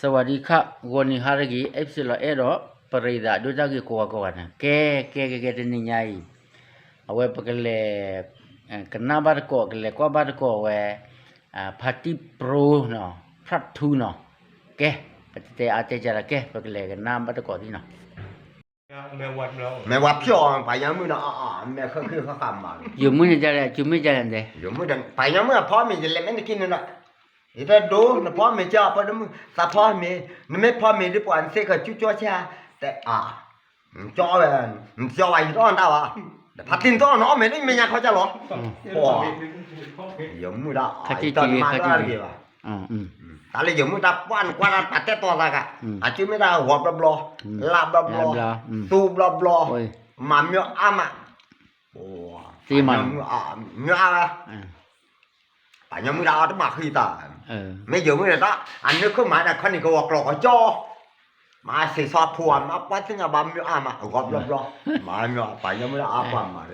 สวัสดีค่ะ ဂီၤနံၤဟါတဂ့ၤ အဲၣ်ပစံးလီၤအဲၣ်ဒီး ပရံသးဒိၣ်တၢ်ဂ့ၢ်ကိးဂၤကိးဂၤန့ၣ် ကဲ ကဲ ကဲ ကဲ တနံၤညါအံၤ အဝဲပကလဲၤ ကနၣ်ဘၣ်တကိး ကလဲၤကွၢ်ဘၣ်တကိးဝဲ Party Pro နီၤ Part two နီၤ ကဲ ပတတဲအါတဲကဒီး ကဲ ပကလဲၤကနၣ်ဘၣ်တကိးသ့ၣ်နီၤ မ့ၢ်ဝဲဖျိ ပှၤညီမုၣ်ဒီး အ အ မ့ၢ်ဃၢဃၢဃၣ်ဃၣ်မး ယိၤမုၣ်န့ၣ်ဒ်လဲၣ် ယိၤမုၣ်ဒ်လဲၣ်တဲ ယိၤမုၣ်ဒီး ပှၤညီမုၣ်အဖီမ့ၤ ယလဲၤမ့ၢ်နက့ၤန့ၣ်ဒီး ယတဒိ နဖီမ့ၤကၠီ အပှၤဒီမုၣ် သးဖီမ့ၤ နမ့ၢ်ဖီမ့ၤဒ်ပှၤနသ့ၣ်ကၠူကၠီဆါ တဲအါ နကၠီဝဲ နကၠီဝဲ ယတအီၣ်နတၢ်ဘၣ် ဖါတံၢ်နတအီၣ် နအီၣ်မ့ၤဒ်မဲာ်ညါခီကၢ်လီၤ ပှၤ ယိၤမုၣ်ဒၣ် ယတအီၣ်နမါကၢ်တဂ့ၤဘၣ် တၢ်လၢယိၤမုၣ်တၢ်ပှၢ်နကွၢ်တၢ်ပာ်တဲာ်တီၤသးကး အစုမ့ၢ်တၢ်ဂီၤဘျီဘျီ လၢဘျီဘျီ သူဘျီဘျီ မၤမ့ၢ်အါမး သ့မး မ့ၢ်အါဝဲ ပှၤညီမုၣ်တၢ်အီၣ်တမၤဃံသး မ့ၢ်ယိၤမုၣ်န့ၣ်တၢ် အနၢခၢၣ်မၤဒၣ်ခီန့ၣ် ကဝီၤကျိာ်ကီကၠီ မၤစ့းဆီဖိ မၤပှၢ်သ့ၣ်ညါဘၣ်မ့ၢ်အါမး အဂီၤဘျီဘျီ မၤမ့ၢ်ပှၤညီမုၣ်တၢ်အါပှၢ်မး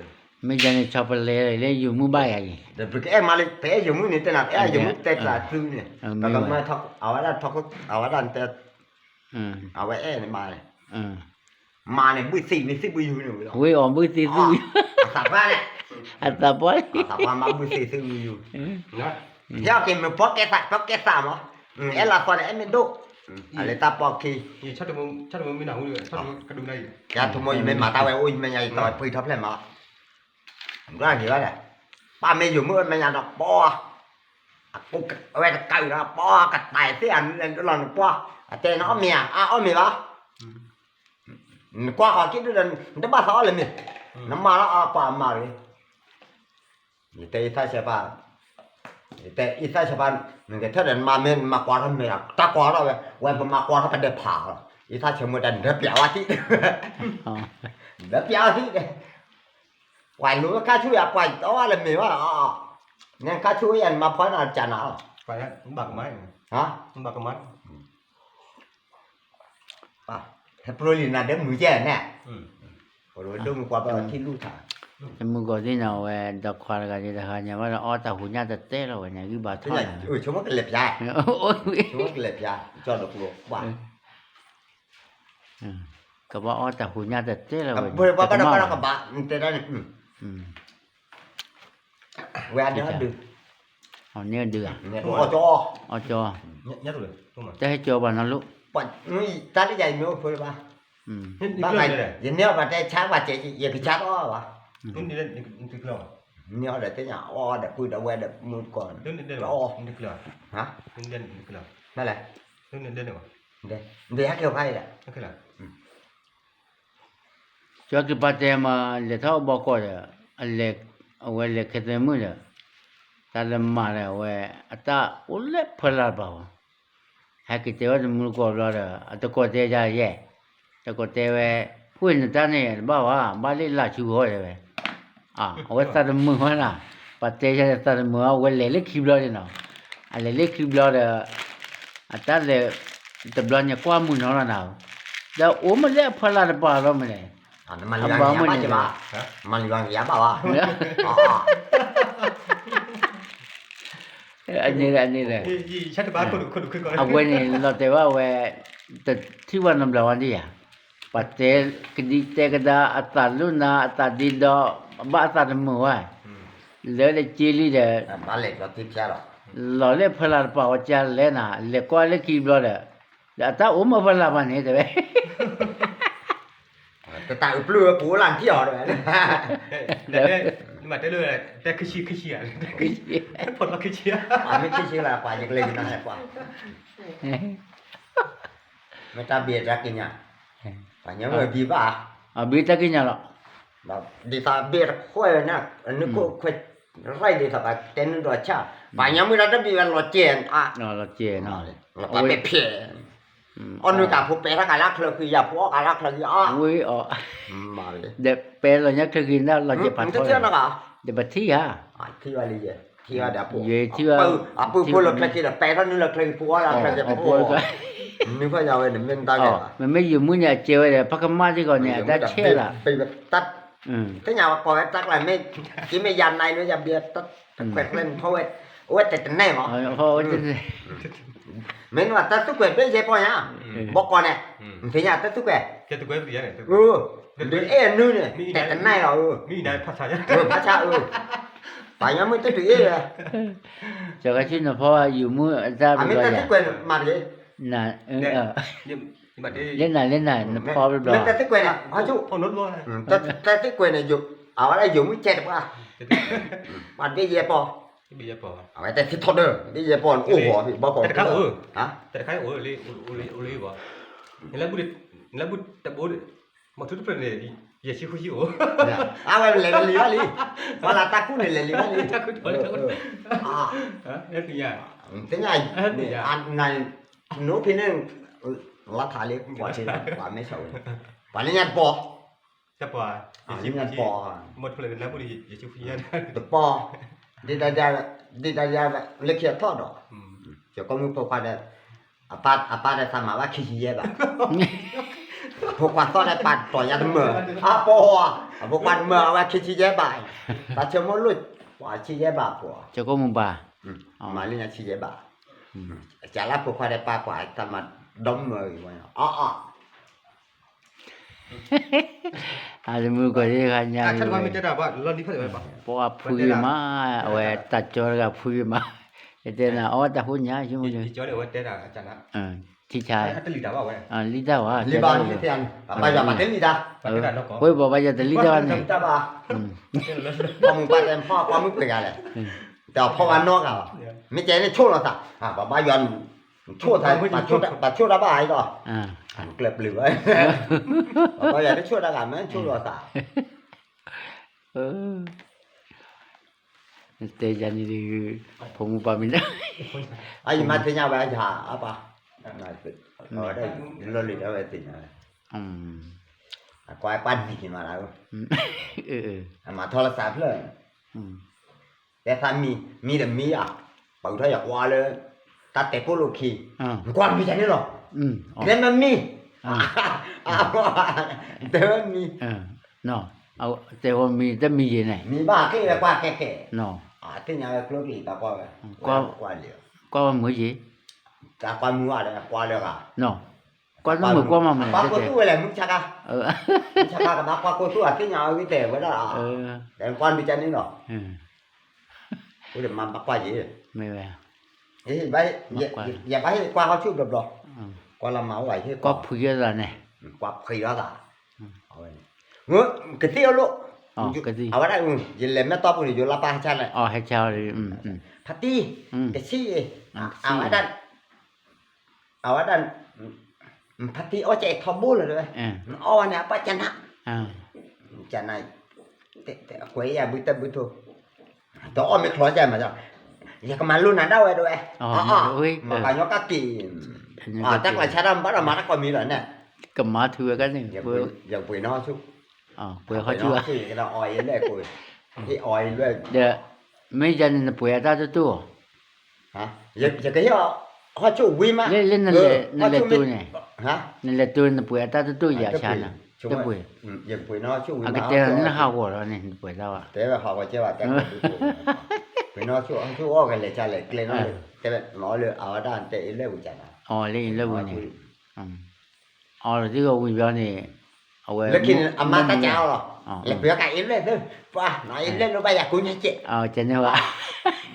မ့ၢ်ယၤန့ၣ် ဆီပလဲလၢယိၤမုၣ်ဘၣ်ယၤအံၤ ပကအဲၣ်မးလၢ ပအဲၣ်ယိၤမုၣ်န့ၣ်တဲနၤ ပအဲၣ်ယိၤမုၣ်တဲတၢ်သုန့ၣ် ပကမၤ အဝဲဒၣ်ထီ အဝဲဒၣ်တဲ အဝဲအဲၣ်န့ၣ်မး မၤန့ၣ် ဘုသ့ၣ်မ့ၢ်သ့ၣ်ဘုယူၤန့ၣ်ဝဲ ဝ့ၢ်အီၤဘုသ့ၣ်သု အသးပှၢ်န့ၣ် အသးပှၢ် အသးပှၢ်မၤဘုသ့ၣ်သုဘုယူၤ ဟဲက့ၤမ့ၢ်ဖီကဲသး ဖီကဲသးမး အဲၣ်လီၤသီန့ၣ် အဲၣ်မ့ၢ်ဒိၣ် အလဲၤတၢ်ပီၢ်ခံ ယဆိကမိၣ်ယမ့ၢ်မၤတၢ်ဝဲအိၣ်ယမဲာ်ညါ ယတီၤပှ့ၤထီၣ်ဖျဲၣ်မး ဂၤန့ၣ်ဝဲဒၣ် ပၢ်မ့ၢ်ယိၤမုၣ် မဲာ်ညါဒီးပီၢ် အကိးဝဲတကးဒီး ပီၢ်ကတၢၢ်သ့ၣ်အနုလီၤနပီၢ် အတဲနအီၣ်မ့ၤဧါ အအီၣ်မ့ၤဘၣ် နကွၢ်ဃီၤက့ၤဒုဒီး နတဘၣ်သးအီၣ်လၢၤမ့ၤ နမၤလၢအပှၤအမၤရံ ယတဲအံသၣ်ဆၢပၢ် ယတဲအံသၣ်ဆၢပၢ် နကထၢၣ်ဒီးနမၤမ့ၢ်နမၤကွၢ်ထီၣ်မ့ၤဒီး တၢ်ကွၢ်ထီၣ်ဝဲ ဝဲပမၤကွၢ်ထီၣ်ပဒဲးဖးလီၤ အံသၣ်ဆၢမုၢ်တၢ်နဒၢပျးဝဲသံ နဒၢပျးဝဲသံ ပှၤလိၤခါဆူယၤ ပှၤအီၣ်ဝဲလၢမ့ၤဝဲ နခါဆူယၤ နမၤဖီနၤကနၤလီၤ ဘၣ်ကမၣ် ဟဲပျိလံနၤဒၢမုာ်ကဲန့ၣ် ပဒိၣ်မုၢ်ကွၢ်ဘၣ်ထံလူၢ်ထါ တမုၢ်ဂီၤသ့ၣ်န့ၣ် အဝဲဒီးခွါတဂၤဒ်တဟါညါဘၣ်ဒီး အီၣ်တၢ်ဟူးညၣ်တတဲလီၤဝဲန့ၣ် ဂံၢ်ဘါထီၣ်န့ၣ် ဆိကမိၣ်ကလဲၤဖျါ ဆိကမိၣ်ကလဲၤဖျါ ကၠီၣ်ဒီးကျိ ကဘၣ်အီၣ်တၢ်ဟူးညၣ်တတဲလီၤဝဲ ဘၣ်ဘၣ်ဘၣ်ကဘၣ် တဲဒၣ်န့ၣ် ဝဲအန့ၣ်အဒုး အန့ၣ်အဒုးဧါ အီၣ်ကၠီ တဟဲကၠီဘၣ်နီၤလိၣ် တၢ်လၢယၤယမ့ၢ်အိၣ်ဖိလၢၤဘၣ် ဘၣ် ယန့ၢ်အီၤဘၣ်တဲဆါဘၣ်တဲ ယကဆါတအီၣ်ဘၣ် န့ၢ်အီၤဒီးသ့ၣ်ညါအီၣ်ဒီးပုၢ်ဒီးဝဲၢ်ဒီးမုၢ်တကိး တအီၣ် မ့ၢ်လဲၣ် ဒ်ဟဲက့ၤခါအံၤဒီး ကၠီက့ၤပာ်တဲမး လဲၤထီၣ်ဘီကီၢ်ဒီး အလဲၤ အဝဲလဲၤခဲသဲမုၣ်ဒီး တၢ်လၢမၤဒီးအဝဲ အတၢ်အိၣ်လၢဖၢလာ်တပၤဘၣ် ဟဲက့ၤတဲဝဲတမုၢ်တကိးဘျီဒီး အတကိးတဲယၤယဲၢ် တကိးတဲဝဲ ဖှ့ၣ်နတၢ်န့ၣ်တဘၣ်ဘၣ် ဘၣ်လၢလၢ်ဆူဂီၢ်တဲဝဲ အဝဲသးတမုာ်ဝဲဒၣ် ပှၤတဲယၤသးတမုာ်ဝဲ အဝဲလဲၤလၢခံဘျီန့ၣ်နီၤ အလဲၤလၢခံဘျီဒီး အတၢ်လဲၤ တဘျီညါကွၢ်မုၢ်နီၤလီၤနၤ ဒီးအိၣ်မ့ၢ်လၢအဖၢလာ်တပၤလီၤမ့ၢ်လဲၣ် အဘၣ်မ့ၢ်န့ၣ် မၤလံဘၣ်ကယၤဘၣ်ဝဲ အန့ၣ်ဒီး အန့ၣ်ဒီး အဝဲန့ၣ် လီၤတဲာ်ဘၣ်ဝဲ တထံၣ်ဘၣ်နီတဘျီဝဲဒ်ယၤ ပှၤတဲကဒံတဲကဒါ အသးလိၣ်နၤ အသးဒ့ဒီ ဘၣ်အသးတမုာ်ဝဲ လၢတက့လံဒီး လီၤလၢဖၢလာ်တပၤဝဲကလဲၣ်နၤ လဲၤကွၢ်လၢခံဘျီဒီး ဒီးအတၢ်အိၣ်မ့ၢ်ဖၢလာ်ဘၣ်န့ၣ်တဲဝဲ တတၢ်အပျုၢ်ဝဲပူၤလၢနထံၣ်အီၤတဲဝဲ တဲလၢ တဲခံဆံခံဆံဧါ ဖိးလီၤခံဆံဧါ မ့ၢ်ခံဆံလၢပှၤယကလဲၤကနၣ်ပှၤ မ့ၢ်တၢ်ဘံၣ်တၢ်ကံးညာ် ပှၤညီမ့ၢ်ဘံၣ်ဘၣ် အဘံၣ်တၢ်ကံးညာ်လီၤ ဒ်သိးဘံၣ်တခွဲးဝဲန့ၣ် နုာ်ခိၣ်ခွဲး ရၢၢ်ဒ်သိးပှၤတဲနုာ်ဒီးဆၣ် ပှၤညီမ့ၢ်တၢ်တဘံၣ်ဝဲလီၤကဲ လီၤကဲနီၤ လီၤပှၤပဲာ်ဖဲး အီၣ်နုာ်ကးဖိပဲာ်ထီၣ်ကးလၢချၢဃံယၤ ဖိအီၣ်ကးလၢချၢဃံအီၣ် ဝံၤအီၤ ဒီးပဲာ်လီၤညါချၢဃံန့ၣ် လီၤကဲပာ်ထီၣ် ဒီးပထံၣ်ဧါ ထံၣ်ဘၣ်လံယဲ ထံၣ်ဘၣ်ဒီးဖိ ယဲထံၣ်ဘၣ် အပုၢ်ဖိလီၤချၢဃံဒီးပဲာ်ထီၣ်နုာ်လီၤချၢဃံဖိအီၣ်လၢချၢဃံဖိ နုာ်ဖီၣ်ညါဝဲန့ၣ်မ့ၢ်တၢ်ဂ့ၢ် မ့မ့ၢ်ယိၤမုၣ်န့ၣ် အကဲဝဲဒီး ပကမၣ်စ့ၢ်ကီးန့ၣ် အတၢ်ဆဲးလၢ သ့ၣ်ညါဝဲကိးဝဲတၢ်ကျါမ့ၢ် က့မ့ၢ်ယၤနၤန့ၣ် ယၤဘံၣ်တခွဲးကျဲမ့ၢ်ဖီဝဲ အိၣ်ဝဲတတနဲၣ်မး ဖီဝဲတတနဲၣ် မ့ၢ်နတၢ်သူၣ်ကွဲးတဘ့ၣ်ယဲၢ်ပီၢ်ညါ, ဘီကီးန့ၣ်, နသ့ၣ်ညါတၢ်သူၣ်ကွဲး, ဒုးအဲၣ်နုန့ၣ် တဲကနၣ်လီၤဧၢ, ဖးဆါဧၢ, ပှၤညီမုၣ်တဒုးအဲၣ်ဝဲ, ကၠီကဆူၣ်နဖီယူၤမုၣ်အတၢ်ဘျီယၤ, မ့ၢ်တၢ်သူၣ်ကွဲးမးတဂ့ၤ, လၢနၤလၢနၤ နဖီဘျီဘျီ, မ့ၢ်တၢ်သူၣ်ကွဲးန့ၣ်, တၢ်သူၣ်ကွဲးန့ၣ်, အဝဲဒၣ်ယိၤမုၣ်ကဲတပှၢ်, ပှၤတဘ့ၣ်ယဲၢ်ပီၢ် အဝဲတဲသ့ထီၣ်ဒၢ, ဘ့ၣ်ယဲၢ်ပီၢ်န့ၣ်အိၣ်ဂီၤ, ဘီကီး, တခါအိၣ်, လၢဘူၣ်တဘိ, မ့ၢ်ထူတဖျၢၣ်န့ၣ်, ယဲၢ်ဆံဃုဆံအိၣ်, အဝဲလဲၤလံဘၣ်လံ, ပှၤလၢတၢ်ကူၣ်န့ၣ်လဲၤလံဘၣ်လံ, သ့ၣ်ညါ, နအိၣ်ဖဲန့ၣ်, လီၤထးလံ, ပှၤမဲဆီးဝဲ, ပှၤလၢညါတပီၢ် တပီၢ်, တပီၢ်, ဒ်တၢ်ဒ်, လၢခံအထီၣ်ဒီး, ကၠီၤကီၢ်မုၣ်ဖိခွါဒီး, အပၢ်ဒီးသးမၤဘၣ်ခံဆံယဲၢ်ဘး, အဖိခွါသီၣ်ဒီးပာ်တီၤယါတမၢၢ်, အပီၢ်, အဖိခွါတမၢၢ်အဝဲခံဆံယဲၢ်ဘး, တၢ်ဆိကမိၣ်လိၣ်, ပှၤဆံယဲၢ်ဘးဖိ, ကၠီၤကီၢ်မုၣ်ဘၣ်, မၤလၢညါဆံယဲၢ်ဘး, ကၢ်လၢဖိခွါဒီးပာ်ပှၤတၢ်မၤဒီမၢၢ်ဂ့ၤဝဲ, အ အတမုၢ်ကီၢ်သ့ၣ်တခါညါ, ပှၤဖုဂ့ၤမး, အဝဲတၢ်ကၠီတဂၤဖုဂ့ၤမး, ယတဲနၤအီၣ်တၢ်ဖိညါ, ထံဆါ, လံတၢ်ဝဲ, ပှၤဘၣ်ယီၤတလံတၢ်ဘၣ်န့ၣ်, ပှၤမုၢ်ပှၢ်တဲဖီၣ်ပှၤမုၢ်ပှဲၤဂၤလဲၣ်, တဖီၣ်ဘၣ်နီတဂၤဘၣ်, မ့ၢ်ကဲန့ၣ်ဆိၣ်လီၤသး, ပှၤဘၣ်ယီၤ ဆိၣ်တၢ်, ပှၤဆိၣ်တၢ်ဘၣ်အံၤလီၤ, ကျၢၤပျုၤဝဲ, ပှၤဘၣ်ယီၤတဆိၣ်တၢ်ဂၤမ့ၢ်ဆိၣ်လီၤသး, တဲယၤန့ၣ်, ဖိမုၣ်ပှၢ်မ့ၢ်, အယမၤသ့ၣ်ညါဝဲယၤအပၢ်, လီၤလံဒီးဝဲသ့ၣ်ညါဝဲ, အကွၢ်ပၢ်နံၤက့ၤမးလၢ, အမၤထီၣ်လၢသးဖျၢၣ်, တဲသးမံ, မံတမံဧါ, ပာ်ထီၣ်ယကွၢ်လၢ, တၢ်တဲကိၣ်လိာ်ခံ, နကွၢ်မံတန့ၣ်လီၤ, တဲမ့ၢ်မံ, တဲမ့ၢ်မံ, တဲဝဲမံ တမံယ့ၤန့ၣ်, မံဘၣ်က့ၤဝဲကွၢ်ကဲကဲ, သ့ၣ်ညါဝဲကျိက့ၤတၢ်ကွၢ်ဝဲ, ကွၢ်ဝဲမုာ်ယ့ၤ, တၢ်ကွၢ်မုာ်ဘၣ်ဒီးကွၢ်လၢဂၤ, ကွၢ်မုာ်ကွၢ်မုာ်မး, ကွၢ်ကိၢ်သူၣ်ဝဲလဲၣ် မုၢ်ဆါခါ, မုၢ်ဆါခါကဘၣ်ကွၢ်ကိၢ်သူၣ်အသ့ၣ်ညါဝဲဝံၤတဲဝဲဒၣ်, ကွၢ်မံတန့ၣ်လီၤ, အိၣ်ဒီးမၤဘၣ်ကွၢ်ယ့ၤ, မ့ၢ်ဝဲ, ယဘၣ်ဟ့ၣ်ကွၢ်ဟီၣ်ဆူၣ်ဘျီဘျီ, ကွၢ်လၢမၤအိၣ်ဘၣ်ဟ့ၣ်ကွၢ်ဖှံသးန့ၣ်, ကွၢ်ဖှံလီၤသး, ကသံၣ်အိၣ်လိၣ်, အဝဲဒၣ်, ယလဲၤမဲာ်တီၢ်ပူၤန့ၣ် ယိၤလါပၢ်ဟဲဆါလဲၣ်, ဟဲဆါ, ဖါတံၢ်, ကဆံၣ်, အဝဲဒၣ် အဝဲဒၣ်, ဖါတံၢ်အီၣ်ကဲအံၤထီဘိလၢၤဝဲ, နအီၣ်ဝဲန့ၣ် အပၢ်ကနၣ်, ကနၣ်, ကွဲးယၤဘုတၢ်ဘုထိ, တအီၣ်မ့ၢ်ချီကဲမး, ယကမၤလိနၤဒၣ်ဝဲတဝဲ, မၤပှၤညီကၣ်က့ၤ, တၢ်ကျါဆါတၢ်မၤဘၣ်ဒီးမၤတၢ်ကိးမံၤလီၤန့ၣ်, ကမၤထူဝဲကန့ၣ်, ယပှ့ၤနီၣ်ဆူၣ်, ပှ့ၤဟီၣ်ဆူၣ်, အီအံၤလွဲၢ်ကိး, ဟ့ၣ်အီအံၤလွဲၢ်, ဒီး, မ့ၢ်ယၤန့ၣ်နပှ့ၤအတၢ်တတူၢ်ဧါ ယကဟ့ၣ်အီၤ, ဟီၣ်ဆူၣ်ဝံၤမး, လၢနလဲၤတိၤန့ၣ်, နလဲၤတိၤနပှ့ၤအတၢ်တတူၢ်ယၤဆါန့ၣ်, တပှ့ၤ, အကတဲလီၤန့ၣ်ဟးဂီၤလီၤန့ၣ် နပှ့ၤတၢ်ဘၣ်, တဲဝဲဟးဂီၤကဲဘၣ်တဲ, ပှ့ၤနီၣ်ဆူၣ်, ဟီၣ်ဆူၣ်အီၣ်ကလဲၤဆါလဲၤကျဲနီၣ်, တဲဝဲနီၣ်လၢအဝဲဒၣ်တဲအံၤလွဲၢ်ဝံၤကန့ၣ်, အီၤလၢအံၤလွဲၢ်ဝံၤန့ၣ်, အီၤလီၤတံၢ်ဂီၤဝံၤဘျီန့ၣ်, အဝဲ, လၢခံန့ၣ် အမါတၢ်ကးအီၤလီၤ, လဲၤပှ့ၤအီၣ်ကးအံၤလွဲၢ်သၢ, ပှၤနီၣ်အံၤလွဲၢ်လိၣ်ဘၣ်ယၤကိးညါကဲး, ကန့ၣ်ဘၣ်,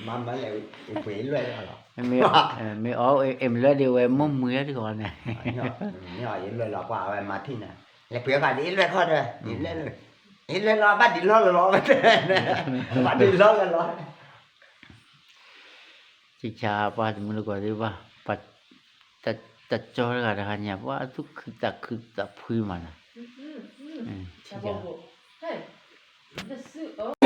မၤမၤလဲၤပှ့ၤအံၤလွဲၢ်လီၤ, မ့ၢ်အီၤအံၤလွဲၢ်ဒ်ဝဲမိၢ်မုာ်တဂီၤန့ၣ်, မ့ၢ်အီၤအံၤလွဲၢ်လီၤပှၤအဝဲမၤထံၣ်န့ၣ်, လဲၤပှ့ၤအီၣ်ကးဒ်အံၤလွဲၢ်ခီဒီး, အံၤလွဲၢ်လီၤ, အံၤလွဲၢ်လီၤဘၣ်ဒံးလီၢ်လၢၤလီၤ, ဘၣ်ဒံးလီၢ်လၢၤလီၤ ကဆါပှၤတမုၢ်တကိးသ့ၣ်ဘၣ်, တၢ်ကၠီတဂၤတဂၤညါ ပှၤသူၣ်ခုသးခုသးဖှံမးနီၤ, ဆံ